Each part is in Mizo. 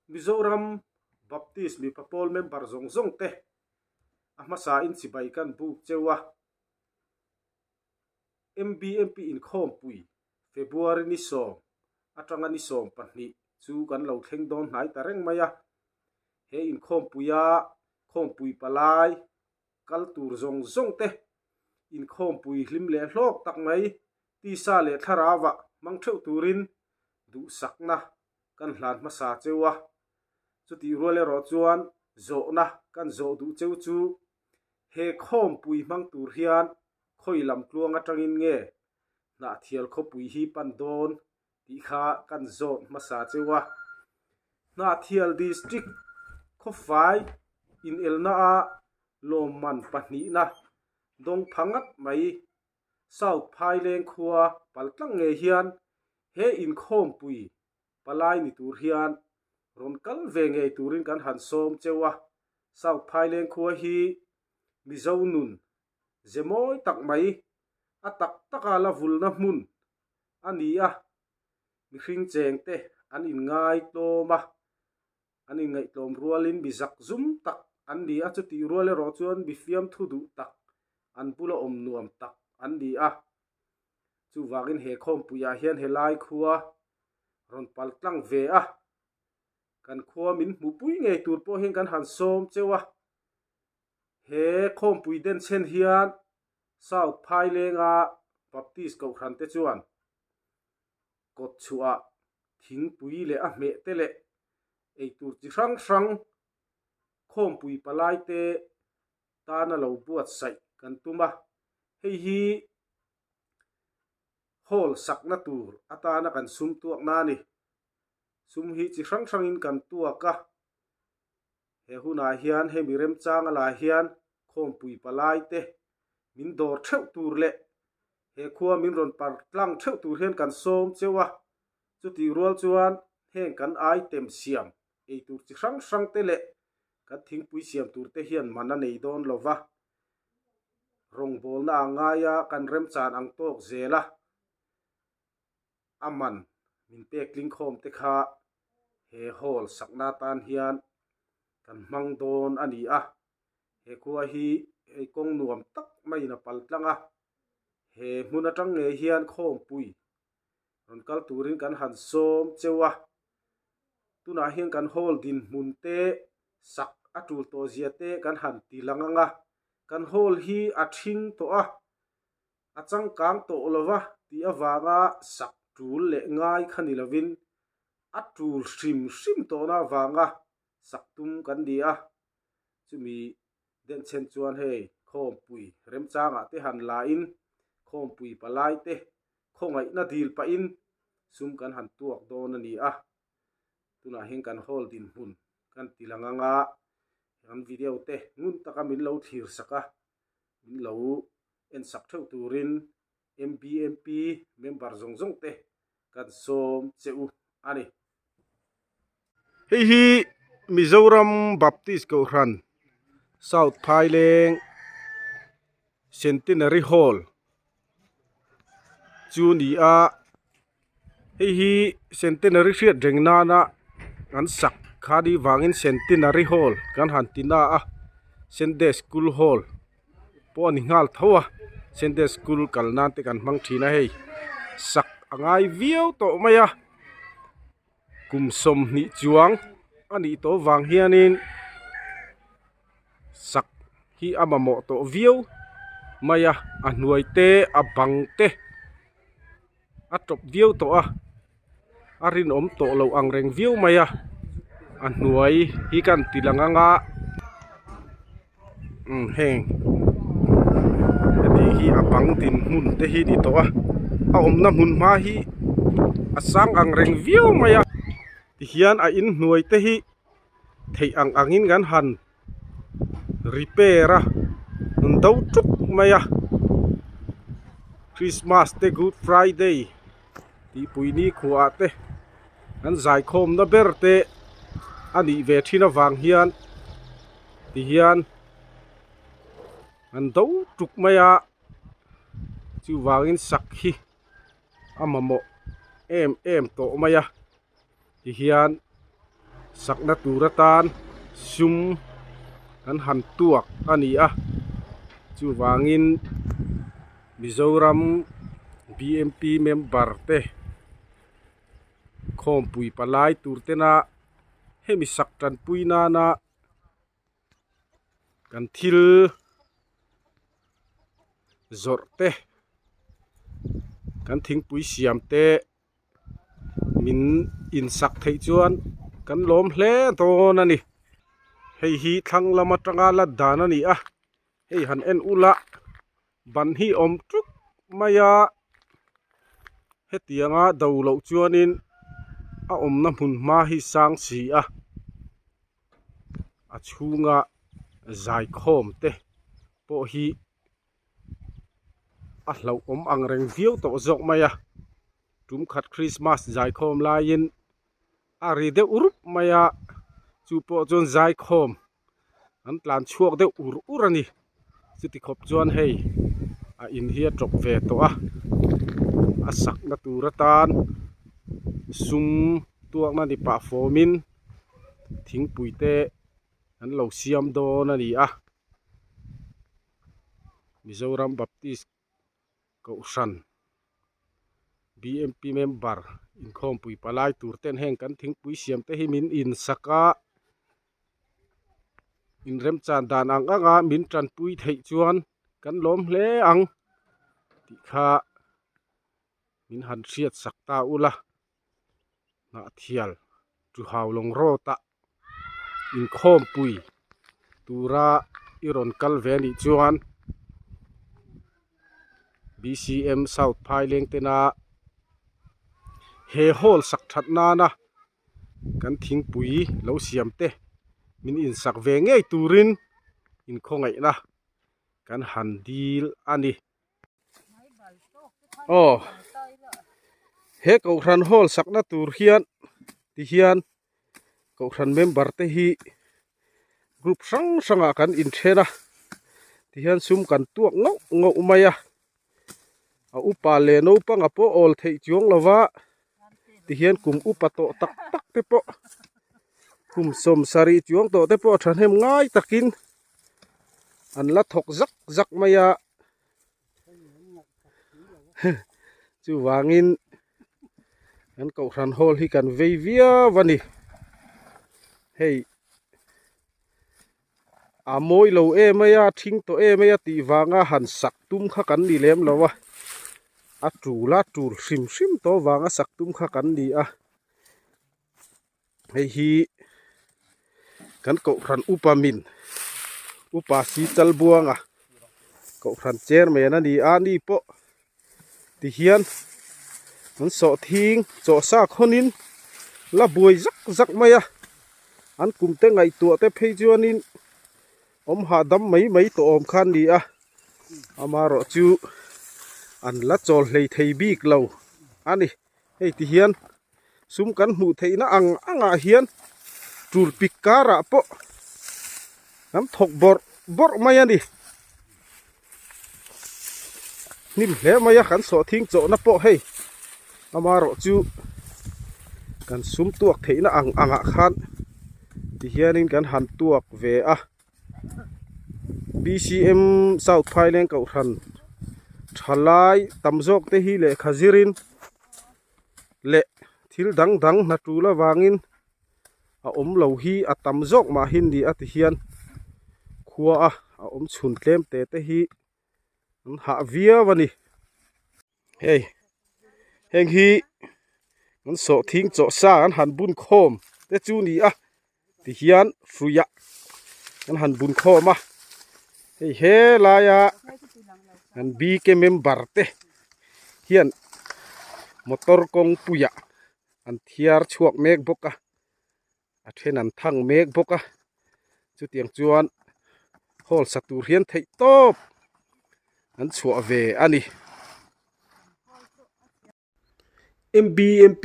Mizoram Baptist mipa pawl member zawng zawng te a hmasa in chibai kan buk cheu a. MBMP inkhawmpui February ni sawm atanga ni 12 chu kan lo thleng dawn hnai ta reng mai a. He inkhawmpuia khawmpui palai kal tur zawng zawng te inkhawmpui hlim leh hlawk tak mai tisa leh thlarauah hmang theuh turin duhsakna kan hlan hmasa cheu a. Chutih rual erawh chuan zawhna kan zawh duh cheu chu he khawmpui hmang tur hian khawi lam tluang atangin nge Hnahthial khawpui hi pan dawn tih kha kan zawt hmasa cheu a. Hnahthial District khawfai inelna a lawmman pahnihna dawng pha ngat mai South Phaileng khua paltlang ngei hian he inkhawmpui palai ni tur hian rawn kal ve ngei turin kan han sawm cheu a. South Phaileng khua hi Mizo nun ze mawi tak mai a tak taka la vulna hmun a ni a, mihring cheng te an inngai tlawm a, an inngaihtlawm rualin mi zak zum tak an ni a, chutih rual erawh chuan mi fiamthu duh tak an bula awm nuam tak an ni a. Chuvangin he khawmpuiah hian helai khua rawn pal tlang ve a, kan khua min hmuhpui ngei tur pawh hian kan han sawm cheu a. He khawmpui denchhen hian South Phailenga Baptist Kohhran te chuan kawt chhuah thingpui leh a hmeh te leh eitur chi hrang hrang khawmpui palai te tana lo buatsaih kan tum a. Hei hi hall sakna tur atana kan sum tuakna a ni. Sum hi chi hrang hrangin kan tuak a. He hunah hian hemi remchanga lah hian khawmpui palai te min dawr theuh tur leh he khua min rawn par tlang theuh tur hian kan sawm cheu a. Chutih rual chuan heng kan item siam eitur chi hrang hrang te leh kan thingpui siam tur te hian man a nei dawn lo va. Rawngbawlna a ngai a, kan remchan ang tawk zel a. A man min pek tling khawm te kha he hall sakna atan hian kan hmang dawn a ni a. He khua hi hei kawng nuam tak maiin a pal tlang a. He hmun atang ngei hian khawmpui rawn kal turin kan han sawm cheu a. Tunah hian kan hall dinhmun te sak a tul tawh zia te kan han ti lang ang a. Kan hall hi a thing tawh a. A changkang tawh lo va tih avanga sak tul leh ngai kha ni lovin a tul hrim hrim tawhna avanga sak tum kan ni a. Chumi denchhen chuan hei khawmpui remchangah te han lain khawmpui palai te khawngaihna dil pahin sum kan han tuak dawn a ni a. Tunah hian kan hall dinhmun kan ti lang anga kan video te ngun taka min lo thlir sak a, min lo en sak theuh turin MBMP member zawng zawng te kan sawm che u a ni. Hei hi Mizoram Baptist Kohhran South Phaileng Centenary Hall chu ni a, hei hi Centenary hriat reng nana an sak kha ni vangin Centenary Hall kan han ti na a, Sunday School Hall pawh a ni nghal tho a, Sunday School kal nan te kan hmang thin a hei, sak a ngai viau tawh mai a, kum 20 chuang a nih tawh vang hianin sak hi a mamawh tawh viau mai a, a hnuai te a bang te a tawp viau tawh a a rinawm tawh loh ang reng viau mai a a hnuai hi kan ti lang ang a umm heng heti hi a bang dinhmun te hi ni tawh a a awmna hmun hma hi a sang ang reng viau mai a tihian a inhnuai te hi theih ang angin kan han repair a an do tuk mai a Christmas te Good Friday tih pui ni khuah te an zaikhawm na ber te a nih ve thin avang hian ti hian an do tuk mai a chuvangin sak hi a mamawh em em tawh mai a. Tihian Sakna tur atan sum kan han tuak a ni a chuvangin Mizoram B_M_P member te khawmpui palai tur tena hemi sak tanpui nana kan thil zawrh te kan thingpui siam te. Min insak theih chuan kan lawm hle dawn a ni. Hei hi thlang lam atanga la dan a ni a, hei han en ula ban hi awm tuk mai a, hetianga do loh chuanin a awmna hmun hma hi sang si a, a chhunga zaikhawm te pawh hi. A hlauhawm ang reng viau tawh zawk mai a tum khat Christmas zaikhawm laiin a ri deuh rup mai a chu pawh chuan zaikhawm an tlan chhuak deuh ur ur a ni chuti khawp chuan hei a in hi a tawp ve tawh a a sakna tur atan sum tuakna ni pah fawmin thingpui te an lo siam dawn a ni a. Mizoram Baptist Kohhran BMP member inkhawmpui palai tur ten heng kan thingpui siam te hi min insak a inremchan dan ang ang a min tanpui theih chuan kan lawm hle ang tih kha min han hriat sak ta ula Hnahthial Ṭuhaulawng road ah inkhawmpui tura i rawn kal ve anih chuan B_C_M South Phaileng tena he hall sak that nana kan thingpui lo siam te min insak ve ngei turin inkhawngaihna kan han dil a ni. Aw he kohhran hall sakna tur hian ti hian kohhran member te hi group hrang hrang ah kan inthen a ti hian sum kan tuak ngauh ngauh mai a a upa leh naupang a pawh awl theih chuang lo va ti hian kum upa tawh tak tak te pawh kum sawmsarih chuang tawh te pawh thahnem ngai takin an la thawk zak zak mai a chuvangin kan kohhran hall hi kan vei viau a ni hei a mawi lo em mai a thing tawh em mai a tih vanga han sak tum kha kan ni lem lo a a tul a tul hrim hrim tawh vanga sak tum kha kan ni a. Hei hi kan kohhran upa min upa si chal buanga kohhran chairman a ni a ni pawh tihian an sawhthing chaw sa khawnin la buai zak zak mai a an kum te ngaihtuah te phei chuanin awm hahdam mai mai tawh awm kha an ni a amaherawh chu an la chawl hlei thei bik lo a ni. Hei ti hian sum kan hmuh theihna ang angah hian tul pik karah pawh kan thawk bawrh bawrh mai a ni. Hnim hle mai a kan sawhthing chawhna pawh hei amaherawh chu kan sum tuak theihna ang angah khan ti hianin kan han tuak ve a. B_C_M South Phaileng Kohhran thalai tam zawk te hi lehkha zirin leh thil dang dang hna tul avangin a awm lo hi a tam zawk mah hi ni a ti hian khua a a awm chhun tlem te te hi an hah viau a ni. Hei heng hi an sawhthing chawh sa an han bun khawm te chu ni a tihian hruiah an han bun khawm a hei helaia an bk member te hian motor kawngpuiah an thiar chhuak mek bawk a. A then an thang mek bawk a chutiang chuan hall sa tur hian theih tawp an chhuah ve a ni. M_B_M_P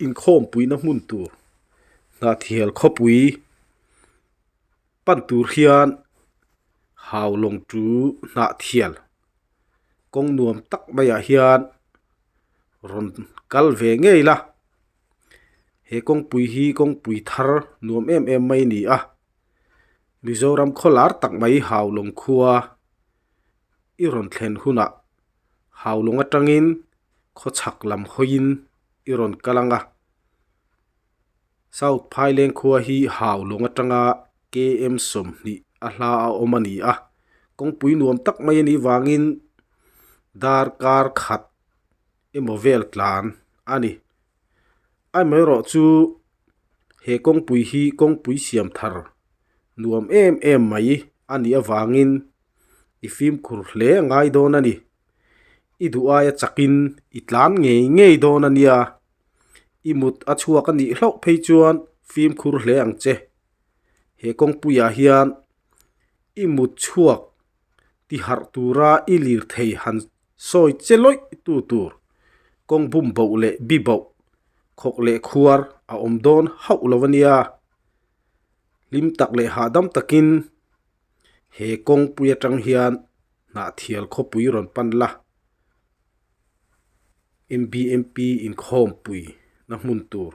inkhawmpuina hmun tur Hnahthial khawpui pan tur hian Haulawng chu Hnahthial kawng nuam tak maiah hian rawn kal ve ngei la. He kawngpui hi kawngpui thar nuam em em mai a ni a, Mizoram khaw lar tak mai Haulawng khua i rawn thlen hunah Haulawng atangin khawchhak lam hawiin i rawn kal ang a. South Phaileng khua hi Haulawng atanga KM 20 a hla a awm a ni a, kawngpui nuam tak mai a nih vangin darkar khat emaw vel tlan a ni. Amaherawh chu he kawngpui hi kawngpui siam thar nuam em em mai a nih avangin i fimkhur hle a ngai dawn a ni. I duh aia chakin i tlan ngei ngei dawn a nia. I mut a chhuak a nih hlauh phei chuan fimkhur hle ang che. He kawngpuiah hian i mut chhuak ti harh tura i lirthei han sawi che lawih tu tur kawng bum boh leh bi boh khawk leh khuar a awm dawn hauh lo a nia. Hlim tak leh hahdam takin he kawngpui atang hian Hnahthial khawpui rawn pan la. MBMP inkhawmpui na hmun tur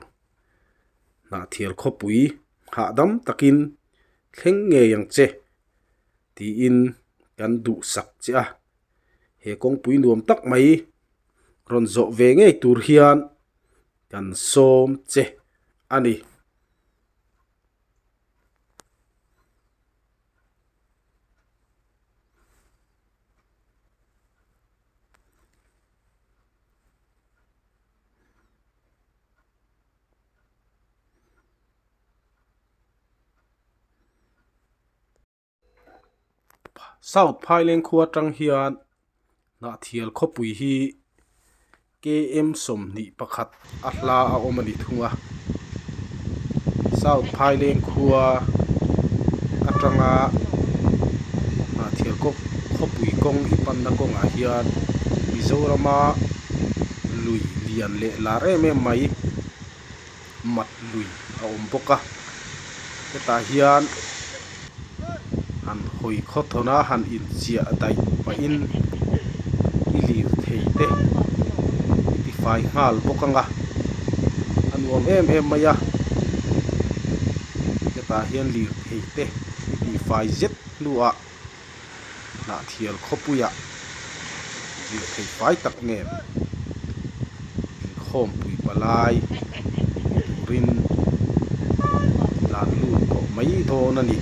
Hnahthial khawpui hahdam takin thleng ngei ang che tiin kan duhsak che a. He kawngpui nuam tak mai rawn zawh ve ngei tur hian kan sawm che a ni. South Phaileng khua atang hian Hnahthial khawpui hi KM 21 a hla a awm a ni thung a. South Phaileng khua atanga Hnahthial khawpui kawng i panna kawngah hian Mizorama lui lian leh lar em em mai mat lui a awm bawk a hetah hian han hawi khaw thawn a han inchiah daih pahin i lir thei te i tifai nghal bawk ang a a nuam em em mai a hetah hian lir thei te i tifai zet hnuah Hnahthial khawpuiah lir thei fai tak nen inkhawmpui palai ni turin tlan lut tawh mai dawn a ni.